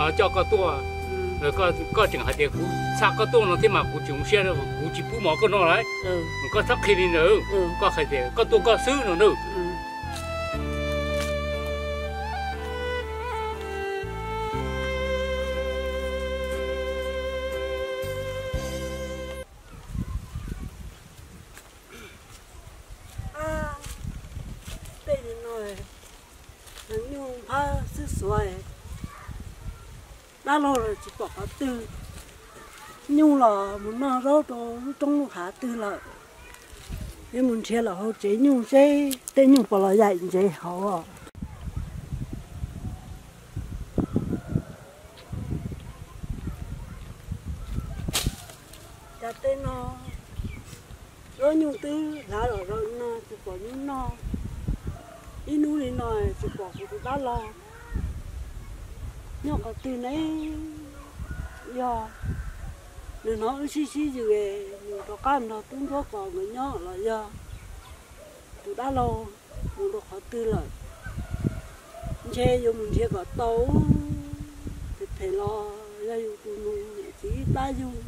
Coj koj tuaj, koj tseem hais tias kuv txhaj koj tuaj no thiab mas kuv tsis zoo siab, kuv tsis pub mov koj noj lawm. Koj txhob qhia li ntawd, koj hais tias koj tuaj koj xwb no na. Tej no, nyuj phab xwb xuav, dab laug los tsis pom qhov twg. Nyuj los mus noj zaub rau lub roob lub hav twg lawm. Yuav mus nrhiav los hauv tsev nyuj seb tej nyuj puas los yaim ntsev hauv. Cas tej no zaub nyuj twb hlav los zaum no tsis pom nyuj noj. Ib hnub li no tsis pom kuv tus dab laug nyob qhov twg ne. Yog nws hnov wb sib sib yws, nws rov qab nrog tub ntsuab kos nkawd nyob los yog tus dab laug mus rau qhov twg lawm. Ntshe yuav mus nrhiav kom tau. Phem phem los yog yus tus nus, niam txiv ib plab yug,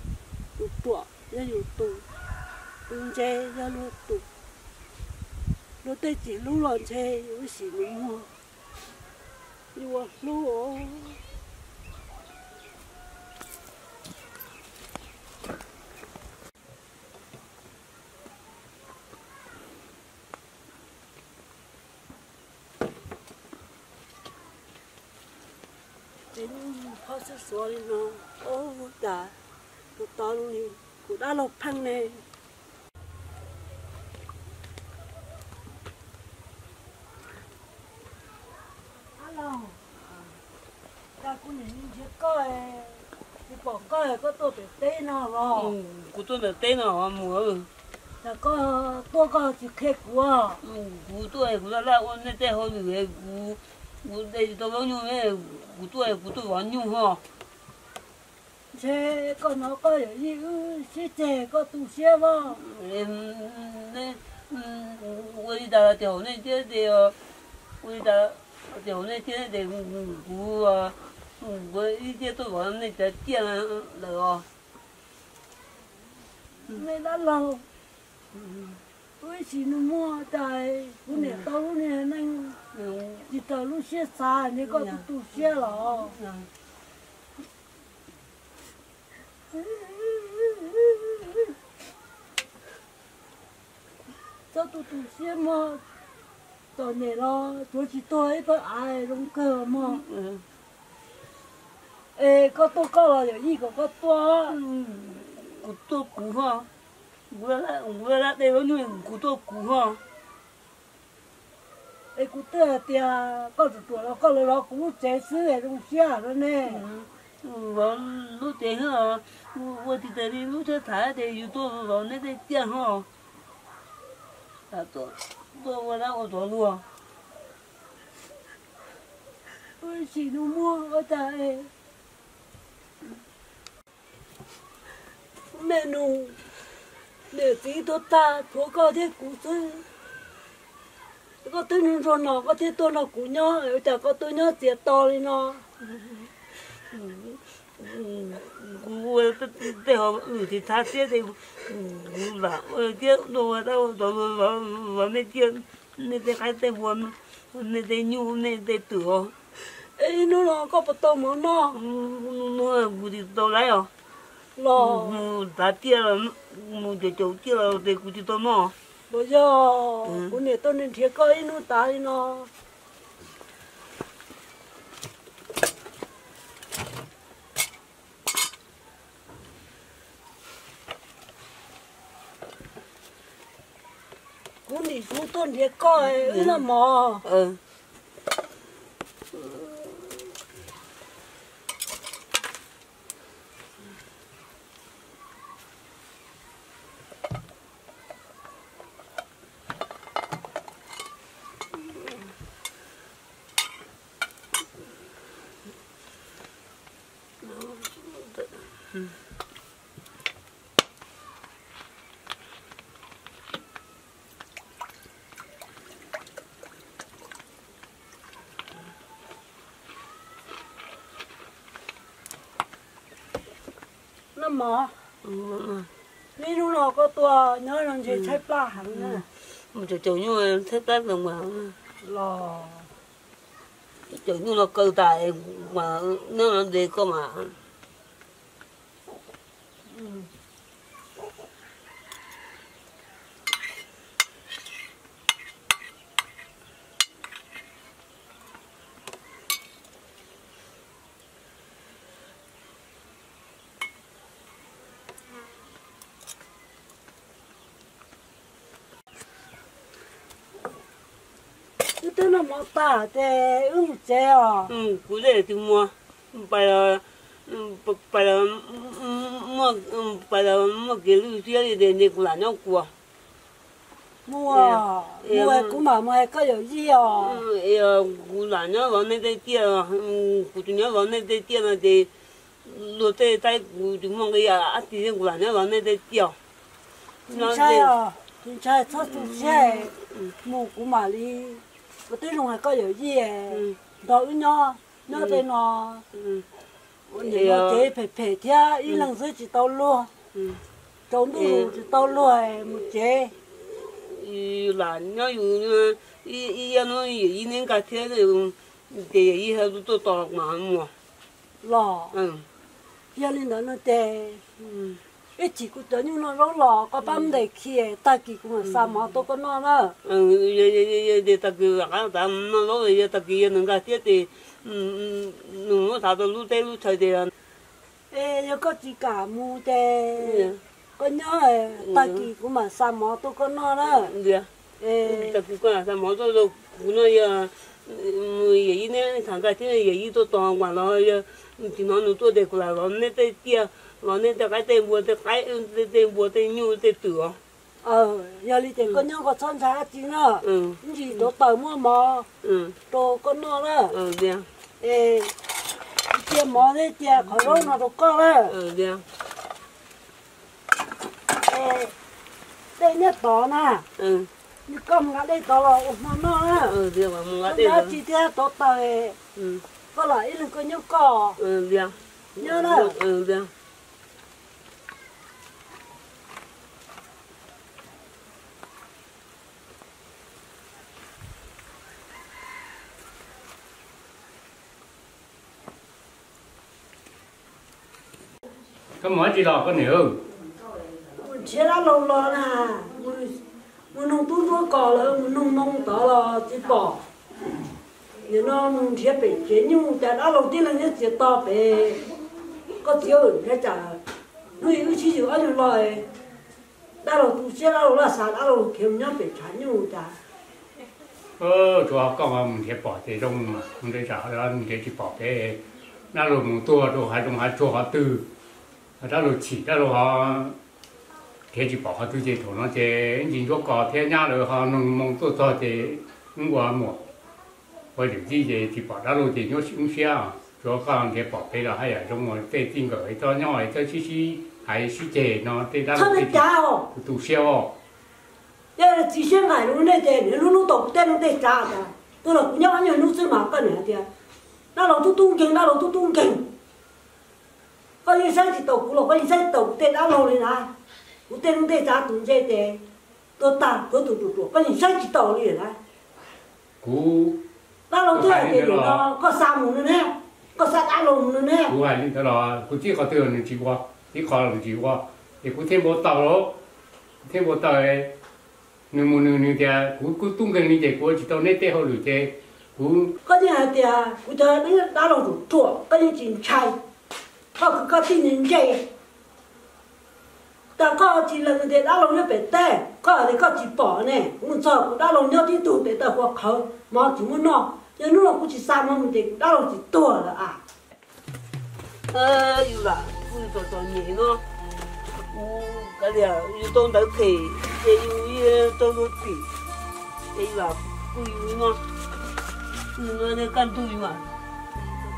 tus ruam yog yus tus, tus ntse yog luag tus. Luag tej tsis hlub los ntshe yus ib sim nus muag, yus ua hlub os. Ces nyuj phab xwb xuav li no, ua cas tus tod li kuv dab laug pheej ne. Dab laug, cas kuv niam nrhiav koj, tsis pom koj, koj tuaj pem teb no los? Kuv tuaj ntawm teb no mus. Cas koj tuaj koj tsis qhia kuv? Kuv tuaj kuv laj laj ua nej tej hauj lwm, kuv de tsis tau zaub nyuj, kuv tuaj kuv tuaj vov nyuj ho. Ntshe koj hnov koj yawm yij wb sib ceg koj tu siab voj. Ua li cas tias haum nej thiab, ua li cas tias haum nej thiab ces kuv, kuv ib thiaj tuaj vov nej cov ciaj lawm os. Nej dab laug, ua ib sim nus muag cas kuv niam tau lub niag neej tsis raws lub siab xav, ntshe koj tu tu siab los. Txhob tu tu siab mog, txom nyem los tsuav tsis tuag ib pawg av zoo kawg mog. Es koj tuaj koj los yawm yij kom koj tuaj? Kuv tuaj kuv ho, kuv laj laj de zaub nyuj, kuv tuaj kuv ho. Es kuv twb hais tias koj ruam ruam los koj los zov kuv lub tsev xwb es zoo siab no ne. Zov lub tsev xwb, ua tsis tau li lub tsheb thav ces yus tuaj zov nej tej ciaj ho. Tuaj ua dab ua tsov luag. Ua sim nus muag ua cas es kuv niam nus, niam txiv tuag tag tshuav koj thiab kuv xwb. Koj twb ntsuag ntsuag no koj thiaj tuaj nrog kuv nyob, ua cas koj tuaj nyob txias to li no? Kuv ua tej hauj lwm tsis txhob siab ces kuv lam ua thiab, tuaj ua dab ua tsov luag, zov nej ciaj, nej tej qaib tej npua, nej tej nyuj nej tej twm os. Es ib hnub no koj puas tau mov noj? Hnub no kuv tsis tau laib os. Los mus tav ciaj los, mus caum caum ciaj los ces kuv tsis tau noj. Los yog kuv niam tuaj nrhiav koj ib hnub tav li no. Kuv nim kuv tuaj nrhiav koj wb noj mov. Mog, ib hnub no koj tuaj nyob no ntshe tshaib plab heev na. Mus caum caum nyuj tshaib plab los mas. Los caum nyuj los kaw tas, nyob no ntes koj mas. Wb twb noj mov tag ces wb mus tsev os. Kuv zej twb muaj, pais, pais, pais los muaj kev lwj siab li ces kuv lam nyob kuv. Mus, mus kuv mam mus hais koj yawm yij os. Kuv lam nyob zov nej tej tiaj, kuv tsis nyob zov nej tej tiaj no ces luag tej saib kuv tsis muaj nqi dab tsi, kuv lam nyob zov nej tej tiaj. Tsis ntshai, tsis ntshai, txhob tu siab, mus kuv mam li, kuv twb zoo hais koj yawm yij, nrog wb nyob, nyob tej no. Ua niam no ces phem phem thiab ib leeg xwb tsis tau luag, tsaus ntuj zus tsis tau luag mus tsev. Lam nyob yus ib yam no yawm yij neb nkag thiab ces yawm yij tuaj tos mas mus. Los yog li ntawd no ces ib chim kuv cov nyuj noj zaub los koj pab ntes khi, tag kis kuv mam xa mov tuaj koj noj na. Ces tag kis lam qab tav noj zaub, yog tag kis yog nws nkag thiab ces nws muab xav tau lub teb lub chaw ces. Es yog koj tsis kam mus ces koj nyob, tag kis kuv mam xa mov tuaj koj noj na. Tag kis koj xa mov tuaj rau kuv noj, yog yawm yij neb tham nkag thiab yawm yij tuaj tos kuv los, yog tsis hnov nws tuaj ces kuv lam zov neb tej tiaj, zov neb tej qaib tej npua, tej qaib tej npua tej nyuj tej twm os. Yog li ces koj nyob koj txhob ntshai dab tsi na. Ib ntsis tuav taws muab mov rau koj noj na. Es cia mov thiab cia qhov zaub no rau koj na. Es dej nyob tod na, nws koj mus nqa dej tod los ua hmo noj na. Ntshai dab tsi thiab tuav taws, koj los ib leeg koj nyob koj. Nyob na. Koj mus dab tsi los koj niam? Mus nrhiav dab laug los na, mus noog tub ntsuab kos lawm, mus noog moo tod los tsis pom. Nim no mus nrhiav pem tsev nyuj cas dab laug tib leeg nyob txiav to pem. Koj txiv, nrhiav tsam hnub ib wb sib yws ob yug los, dab laug tu siab dab laug laj xav dab laug khiav mus nyob pem tshav nyuj cas. Tsuav koj mus nrhiav pom ces zoo mas, nrhiav tsam nrhiav tsis pom pem, dab laug mus tuag rau hav zoov hav tsuag qhov twg, dab laug chim dab laug ho nrhiav tsis pom qhov twg ces thaum no ces ntsis ntsuab kos thiab nyab lawv ho noog moo tuaj txog ces wb ua muam ua yawm yij ces tsis pom dab laug ces nyuaj siab. Tsuav koj nrhiav pom pem los haj yam zoo, tej txij nkawm txhob nyob txhob sib sib hais sib ceg no tej dab laug tu siab os. Yog txiv siab nqaim rau nej ces nws hlub hlub tau kuv tej neeg tej tsav tas, tuaj los kuv nyob ob nyuag hnub xwb mas koj niam hais tias dab laug tub tub nkeeg, dab laug tub tub nkeeg. Koj yeej saib tsis taus kuv los koj yeej saib tsis taus kuv tej dab laug li na. Kuv tej neeg tej tsav tus ntse ces tuag tag, kuv tus ruam ruam koj yeej saib tsis taus li na. Kuv, dab laug twb hais tias nim no koj xa mus no ne, koj xa dab laug mus no ne. Kuv hais li ntawd los kuv txib qhov twg nws tsis ua, txib qhov los nws tsis ua, ces kuv thiaj npau taws lauj. Kuv thiaj npau taws, nws mus nws nws tias kuv tub nkeeg li ces kuv ua tsis tau neb tej hauj lwm ces kuv. Koj yeej hais tias kuv cov dab laug ruam ruam koj yeej tsis ntshai, koj kwv koj tij ntse ntse. Tas koj tsis lees tias dab laug nyob pem teb, koj hais tias koj tsis pom ne, kuv mus txog kuv dab laug nyob tib tug pem taw qhuav qhawv mov tsis muaj noj, yog hnub no kuv tsis xa mov mus ces kuv dab laug tsis tuag lawm a. Yus lam kuj txom txom nyem no, kuv kav liam yus tau ntawv phem ces yus tau luag txim, ces yus lam kuj yus no, yus no kaj ntug yus mas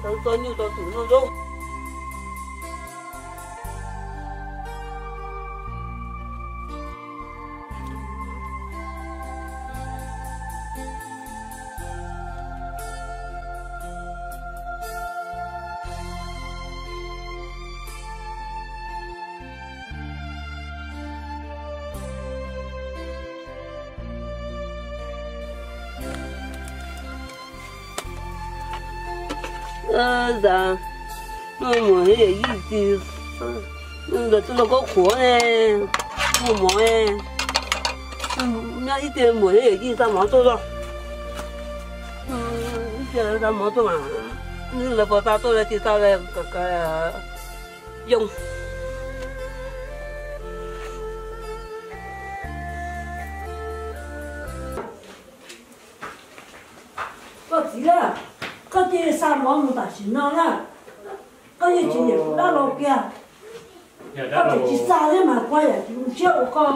tau txo nyuj tau twm noj zaub. Ntawd, mus yawm yij tsis, ntawd tsis los koj qhuav ne, mus mov, nyob ib txhia mus yawm yij xa mov tuaj los, ib txhia xa mov tuaj mas, lawv puas xa tuaj lawv tsis xa lawv yoo. Koj txiv a, koj cia li xa mov mus tam sim no na, koj yeej tsis nyiam kuv dab laug kiag. Koj tseem tsis xa thiab mas kuv yam tsis zoo siab ua koj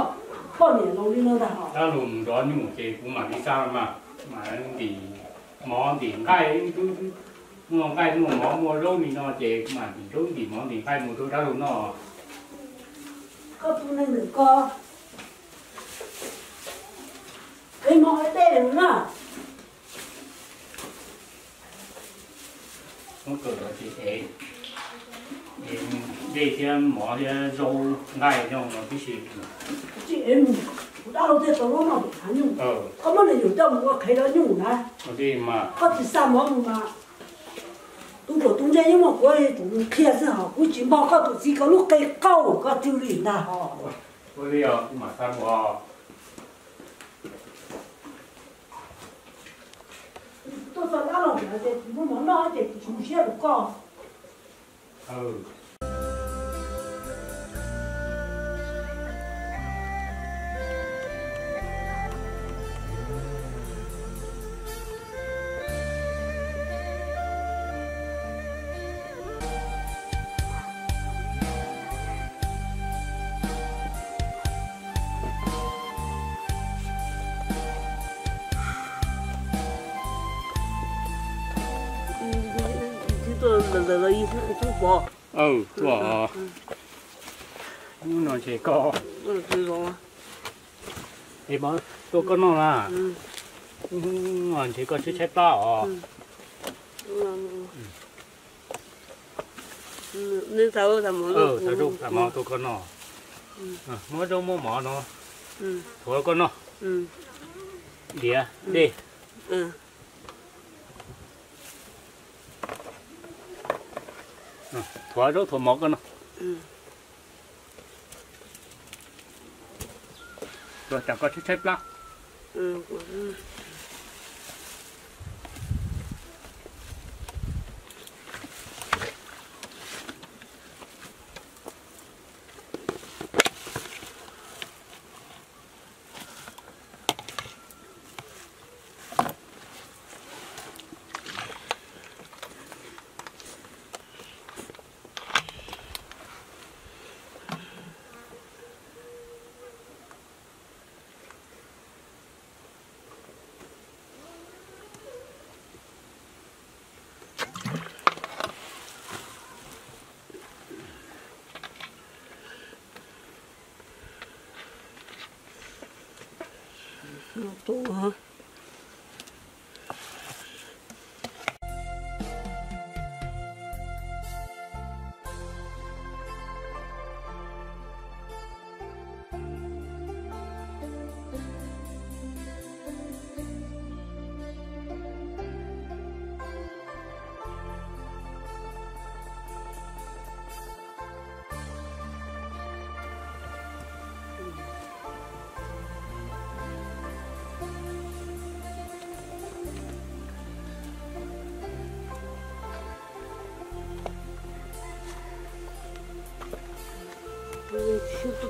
poj niam laus li no ntag hos. Dab laug mus zov nyuj ces kuv mam li xa mas, mas ntim mov ntim nqaij, muaj nqaij muaj mov muaj zaub li no ces kuv mam ntim zaub ntim mov ntim nqaij mus rau dab laug noj. Koj tus neeg ntawm ko, ev mov ev dej na. Muab kawm los tsis ev, ev dej thiab mov thiab zaub nqaij nyob no tib si. Tsis ev mus, kuv dab laug thiaj tau lub noj hav nyuj. Koj muab nws yuam coj mus ua qhev rau nyuj na. Koj tsis xa mov mus mas tus ruam tus ntse yeej muaj kuv tus mus qhia xwb hos kuv tsis npog koj tus txiv ko lub qe qauj koj tsw li ntag hos. Ua li os, kuv mam xa mus. Tuaj txog dab laug ntawd ces tsis muaj mov noj ces tsis zoo siab rau koj. Tuaj lawm los ib tug pov. Hnub no ces koj, es mov tuaj koj noj na. Ntshe koj tshaib tshaib plab os. Xav zaub xav mov tuaj koj noj. Muab zaub muab mov no thuav koj noj. Diav dej. Thuav zaub thuav mov koj noj. Los tsam koj tshaib tshaib plab.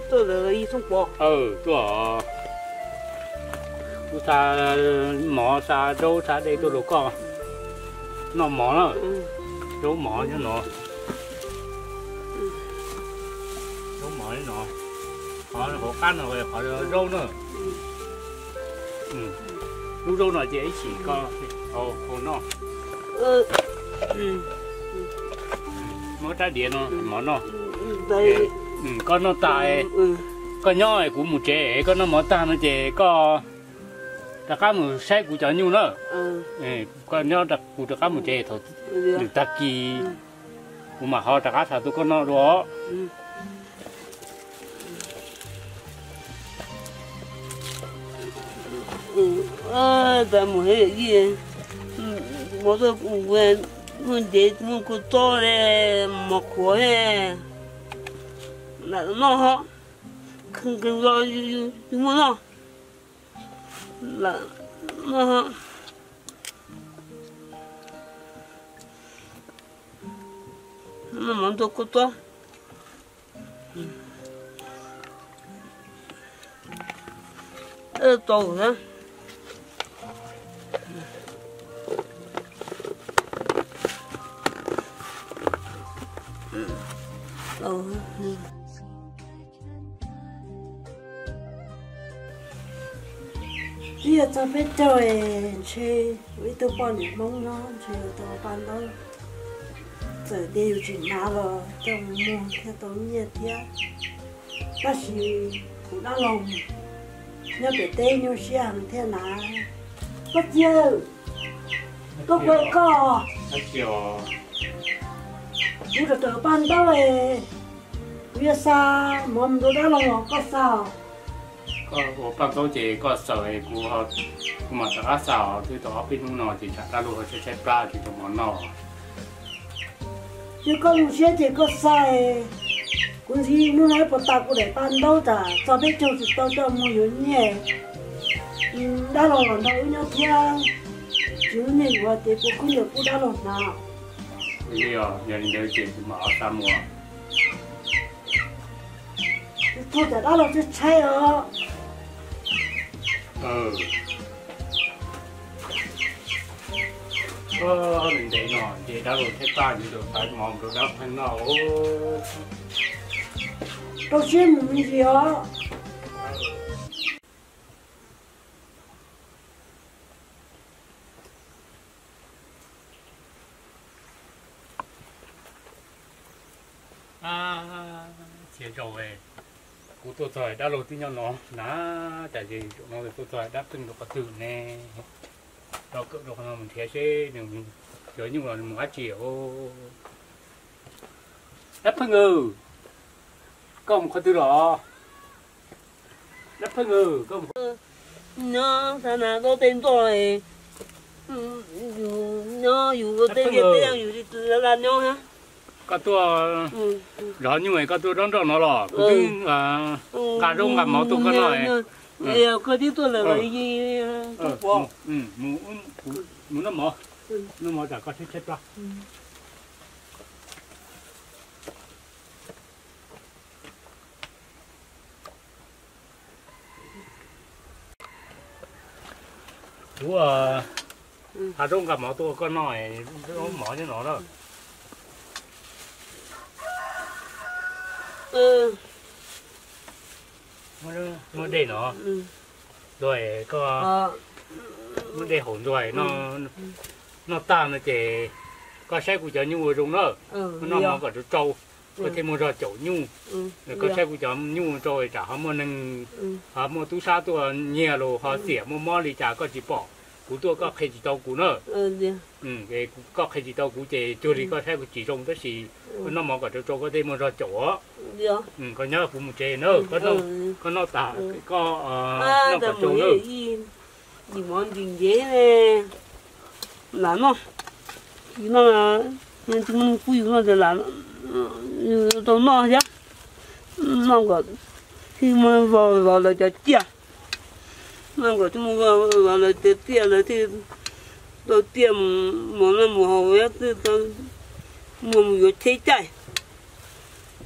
Tuaj lawm ib tug pov. Tuaj. Kuv xa mov xa zaub xa dej tuaj rau koj noj mov na. Zaub mov nyob no. Zaub mov no, qhov hauv qab no qhov zaub na. Lub zaub no ces ib chim koj hau noj. Muab rab diav no mov noj. Koj noj tag, koj nyob kuv mus tsev, koj noj mov tag no ces koj rov qab mus saib kuv cov nyuj na. Koj nyob kuv rov qab mus tsev thaum nws tag kis, kuv mam ho rov qab xa tuaj koj noj dua. Mus, mov tuaj ua Muaj ntev muaj kua txob, mov qhuav, lam noj ho, kheej kheej los yus muaj noj, lam noj ho. Noj mov ntuag kua txob. Tau na. Twb yog txog peb caug es ntshe kuv ib tug poj niam Hmoob no ntshe yuav tau pa ntaub. Txawm tias yus tsis hnav los coj mus muag thiaj tau nyiaj thiab. Tab sis kuv dab laug nyob pem teb nyuaj siab heev thiab na. Koj txiv, koj puas koj, kuv rau tawm paj ntaub, kuv yuav xa mov mus rau dab laug, koj xa os. Koj ua paj ntaub ces koj xaws, kuv, kuv mam rov qab xa os. Twb tau ob peb hnub no ces tsam dab laug tshaib tshaib plab tsis tau mov noj. Yog koj zoo siab ces koj xa, kuv ntxiv hnub no puas tas kuv daim paj ntaub tas txog peb caug tsis tau coj mus yuav nyiaj. Dab laug los nrog wb nyob thiab, tsis muaj nyiaj yuav ces kuv khwb nyiaj pub dab laug hnav. Yog li ntawd ces kuv mam xa mus. Txog tsam dab laug tshaib tshaib os. Ntev no ces dab laug tshaib plab, yuav tau xa mov rau dab laug noj. Rau siab mus me ntsis os. Txhia zaus kuv tuaj txog dab laug twb nyob no na, cas zaum no tuaj txog dab pheej rau qhov twg ne? Rov kawm rau qhov no mus nrhiav seb nws cov nyuj los nws mus dab tsi. Dab pheej, koj mus qhov twg los? Dab pheej, koj mus nyob xa na, tau tej ntoj, yus nyob yus ua tej, yus la nyob. Koj tuaj zov nyuj, koj tuaj dob nroj no los? Kuv twb nqa zaub nqa mov tuaj koj noj. Koj twb tuaj lawm, mus noj mov, noj mov tsam koj tshaib tshaib plab. Kuv nqa zaub nqa mov tuaj koj noj, zaub mov nyob no na. Muaj dej no, koj muaj dej haus ntxuag, noj tag no ces koj saib kuv cov nyuj ua zoo na, koj noj mov kom tsau tsau, koj thiaj muaj zog caum nyuj. Koj saib kuv cov nyuj tsau tsam ho muaj neeg, ho muaj tub sab tuaj nyiag los ho xiam muaj mob li cas koj tsis pom, kuv tuaj koj qhia tsis tau kuv na. Koj qhia tsis tau kuv ces cuag li koj saib kuv tsis zoo tab sis koj noj mov kom tsau tsau koj thiaj muaj zog caum os. Koj nyob kuv mus tsev na, koj noj tas koj noj kom tsau na. Yus mov ntim ntev, lam noj, yus noj, tsis muaj neeg pub yus noj ces lam tau noj thiab. Noj kom thiaj muaj zog zov lawv cov tiaj, noj kom thiaj muaj zog zov lawv cov tiaj, lawv thiaj tau tiaj mus noj mus haus thiab, muaj mus yuav cheb caij.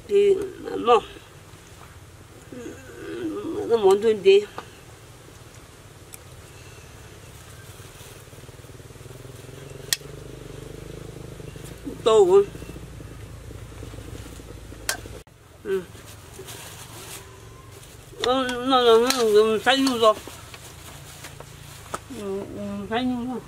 Ces noj, noj mov ntuag ntev. Tau, noj no saib nyuj zog, saib nyuj zog.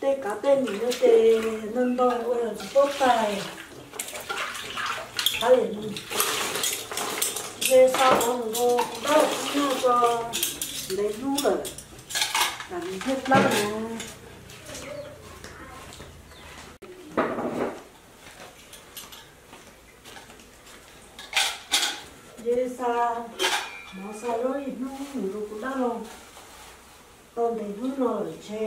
Tej kav tej nim no ces ntau ntau ua tsis paub tag, ntshe xa mov mus rau dab laug nyuj tso, ntev hnub lawm, tsam nws thiaj plab no. Xa zaub ib hnub nws rau kuv dab laug, tau ntev hnub no lawm ntshe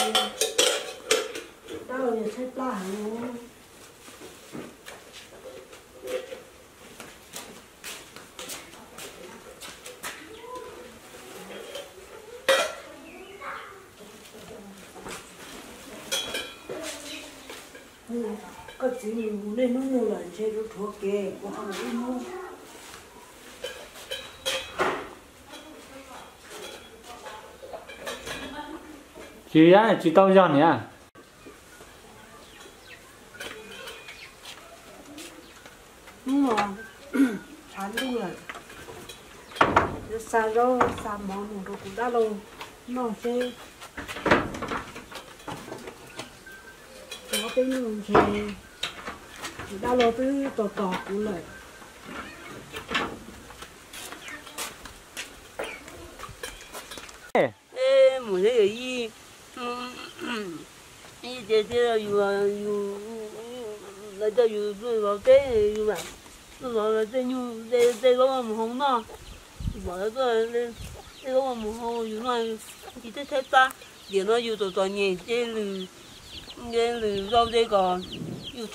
dab laug yuav tshaib plab heev. Koj txiv nws mus niaj hnub mus lawm ntshe rau rhuav kev kuv ho mus ib hnub. Tsis, tsis tau zog niam. Hnub no tshav ntuj lawm, yuav xa zaub xa mov mus rau kuv dab laug noj seb. Rau peb noj ntshe kuv dab laug twb tos tos kuv lawm. Mus thiab yawm yij, yij tias thiaj yus, yus, lawv coj yus tuaj zov teb, yus mam tuaj zov tej nyuj tej zaub mus hau noj. Pom lawv tuaj tej zaub mus hau yus noj, tsis teb tshaib plab. Tiam no yus txom txom nyem ces lwm, lwm zaus ces kom yus,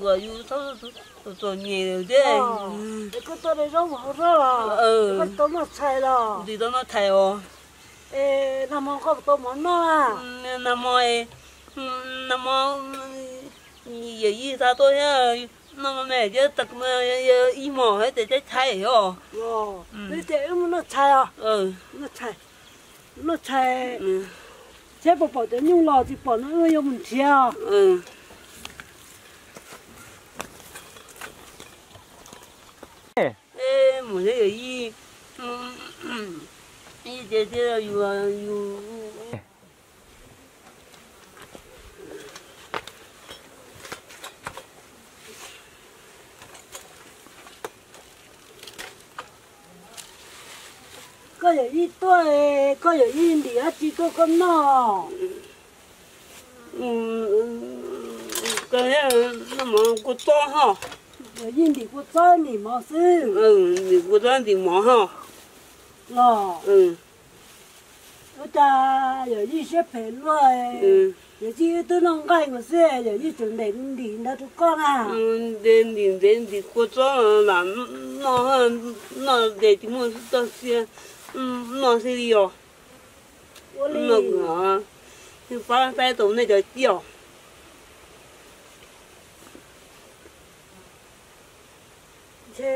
kom yus txhob txom txom nyem lawm thiab. Koj tuaj de zaub mus hau zaub los koj tau noj tshais los? Tsis tau noj tshais os. Es nag hmo koj puas tau mov noj? Nag hmo, nag hmo yawm yij xa tuaj thiab, noj me thiab ib hmos thiab ces tshaib tshaib os. Li ces wb mus noj tshais os. Noj tshais, noj tshais, seb puas pom cov nyuj los, tsis pom no wb yuav mus nrhiav os. Mus thiab yawm yij, yij tias thiaj yus, yus. Koj yawm yij tuaj, koj yawm yij ntim dab tsi tuaj koj noj? Noj mov kua txob ho. Yawm yij ntim kua txob ntim mov xwb. Ntim kua txob ntim mov ho. Los, ua cas yawm yij siab phem luaj, yawm yij wb twb noj nqaij nkaus xwb, yawm yij tseem ntim ntawd rau koj na. Ntim ntev ntim kua txob lam noj, noj ntev tsis muaj txoj sia noj xwb li os. Ua li no, pab saib tau nej cov ciaj. Ntshe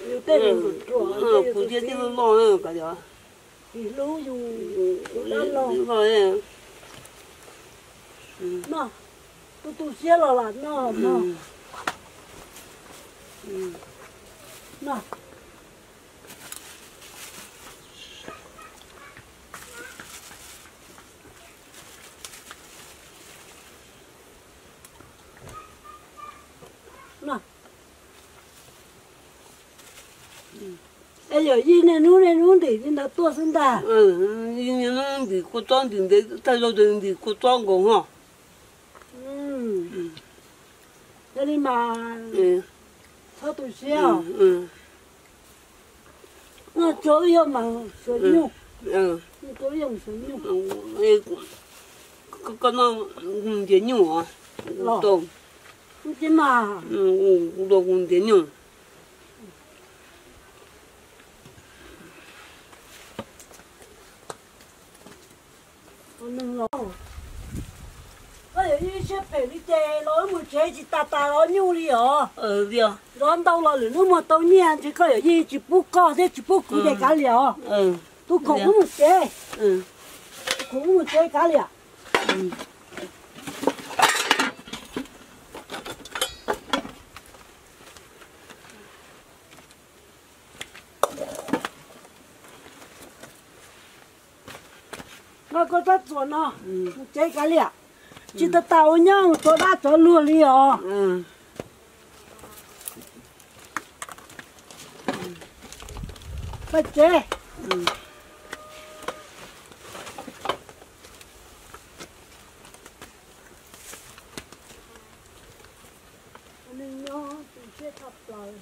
yus tej nus ruam, kuv thiab tij loj loj, tsis hlub yus, yus dab laug. Noj, tu tu siab los lam noj mog. Noj. Es yawm yij niaj hnub niaj hnub ntim li ntawd tuaj xwb ntag. Niaj hnub ntim kua txob ntim ntev, thawj zaug ntim kua txob nkaus ho. Yog li mas txhob tu siab. Noj tsau ib zaug mas xyuas nyuj. Noj tsau ib zaug mas xyuas nyuj. Koj noj ntiav nyuj os. Los, kuv tsis mas. Kuv ntiav nyuj. Koj yawm yij siab phem li ces los wb mus tsev tsis tas tas los nyuj li os. Zov ntau los lwm hnub muag tau nyiaj ntshe koj yawm yij tsis pub koj thiab tsis pub kuv ces kav liam os. Tus khoom wb mus tsev. Tus khoom wb mus tsev kav liam. Noj koj txob txuas no, mus tsev kav liam. Tsis tas tas ua nyob mus txog dab txog luag li os. Paj tsev. Nyob tu siab tshaj plaws.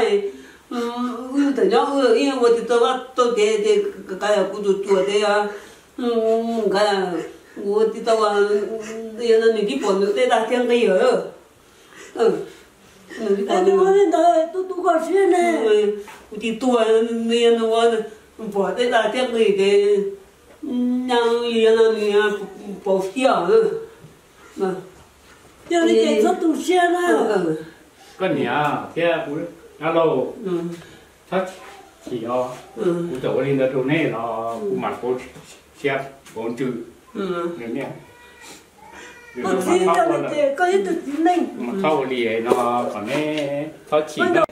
mas, wb tawm nyob wb ib ua tsis tau vaj tau tsev ces kuv tus cuam ces nqa, ua tsis tau, yog no nws tib pom nws tej dag thiab nqi lawm. Nws tib pom ntawd tu tu koj siab ne. Kuv tsis tuag, yog nws ua pom tej dag thiab nqi ces nyaj yog no nws pauv siab. Yog li ces txhob tu siab na. Koj niam thiab kuv Dab laug, thov txim os, kuv txawm ua li ntawd rau neb los kuv mam pauv siab pauv ntsws. Mas txhob ua li no kom neb thov txim na.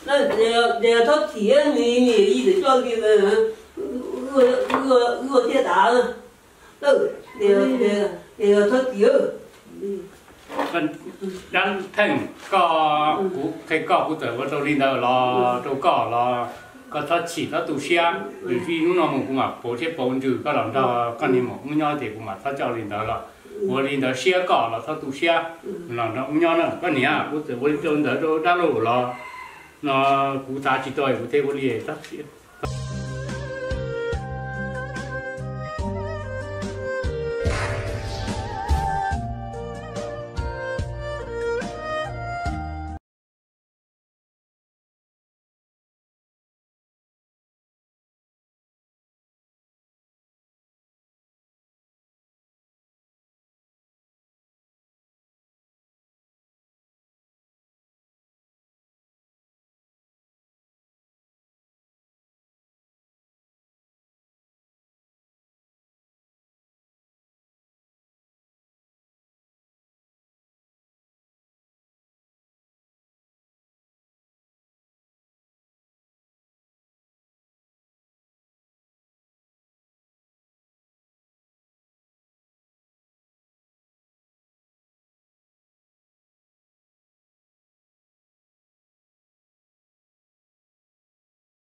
Thov txim, nws niam yij txawm coj li ntawd, wb ua thiaj dav. Thov txim. Dab Theej, koj, kuv qhia koj, kuv txawm ua tau li ntawd los rau koj los koj txhob chim txhob tu siab. Lwm hnub no mus kuv mam pauv siab pauv ntsws koj los nrog koj niag maum Hmoob nyob ces kuv mam txhob coj li ntawd los. Ua li ntawd siab koj los txhob tu siab, los nrog wb nyob na koj niam. Kuv txawm ua li ntawd rau dab laug los no kuv xav tsis tau kuv thiaj ua li txhob